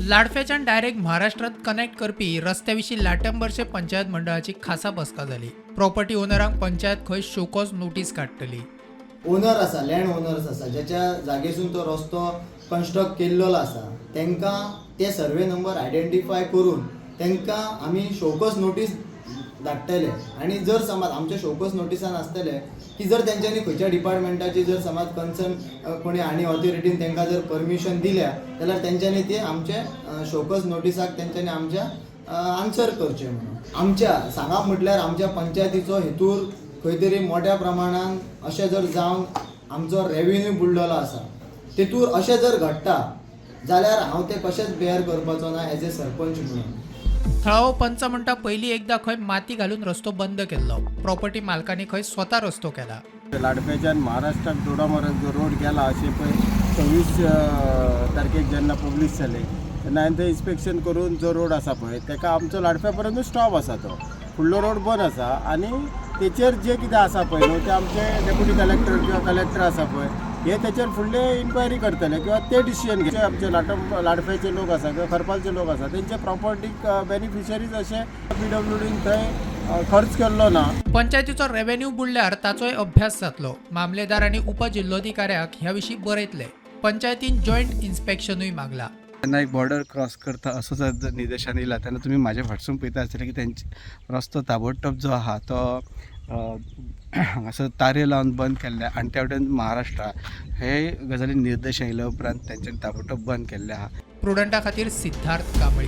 लाडफ्याच्यान direct महाराष्ट्रात connect करपी रस्त्या विशीं लाटंबरचे पंचायत मंडळाची खासा बसका जाली. प्रॉपर्टी ओनरांक पंचायत खंय शोकॉज नोटीस काडटली. ओनर आसा, लँड ओनर्स आसा, ज्याच्या जागेसून तो रस्तो कन्स्ट्रक्ट केल्लो आसा, तांकां ते सर्वे नंबर आयडेंटिफाय करून तांकां आमी शोकॉज नोटीस धाडटले. आनी जर समज आमच्या शोकॉज नोटिसान आसतले की जर तेंच्यांनी खंयच्या डिपार्टमेंटाची जर समज कन्सर्न कोणी आनी ऑथॉरिटीन तांकां जर परमिशन दिल्या जाल्यार तेंच्यांनी ते आमचे शोकॉज नोटिसाक तेंच्यांनी आमच्या आन्सर करचें म्हणून. आमच्या सांगप म्हटल्यार आमच्या पंचायतीचो हेतूर खंय तरी मोठ्या प्रमाणान अशें जर जावन आमचो रेवेन्यू बुडलेलो आसा, तेतूर अशें जर घडटा जाल्यार हांव तें कशेंच बेअर करपाचो ना एज ए सरपंच म्हणून. थळावो पंच म्हणटा, पयलीं एकदां खंय माती घालून रस्तो बंद केल्लो. प्रॉपर्टी मालकांनी खंय स्वता रस्तो केला. लाडप्याच्यान महाराष्ट्राक दोडामार्ग जो रोड गेला, अशें पळय 26 तारखेक जेन्ना पब्लीश जालें तेन्ना हांवें थंय इन्स्पेक्शन करून जो रोड आसा पळय तेका आमचो लाडप्या पर्यंत स्टॉप आसा, तो फुडलो रोड बंद आसा. आनी तेचेर जे कितें आसा पळय न्हू, ते आमचे डेप्युटी कलेक्टर किंवा कलेक्टर आसा पळय, हे तेचेर फुडले इन्क्वायरी करतले किंवा ते डिसिजन घेतले. आमचे लाडफ्याचे लोक आसा किंवा खरपालचे लोक आसा, तेंचे प्रॉपर्टीक बेनिफिशरीज अशे पीडब्ल्यूडीन थंय खर्च केल्लो ना. पंचायतीचो रेव्हेन्यू बुडल्यार ताचोय अभ्यास जातलो. मामलेदार आनी उपजिल्लोधिकाऱ्याक ह्या विशीं बरयतले. पंचायतीन जॉयंट इन्स्पेक्शनूय मागला. तेन्ना एक बॉर्डर क्रॉस करता असो जर निदर्शन येयला तेन्ना तुमी म्हाज्या फाटसून पळयता आसतलें की तेंचे रस्तो ताबडतोब जो आहा तो हांगासर तारे लावन बंद केल्ले आनी त्या वटेन महाराष्ट्रा हे गजाली निर्देश येयल्या उपरांत तेंच्यांनी ताबडतोब बंद केल्ले आहा. प्रुडंटा खातीर सिद्धार्थ कांबळी.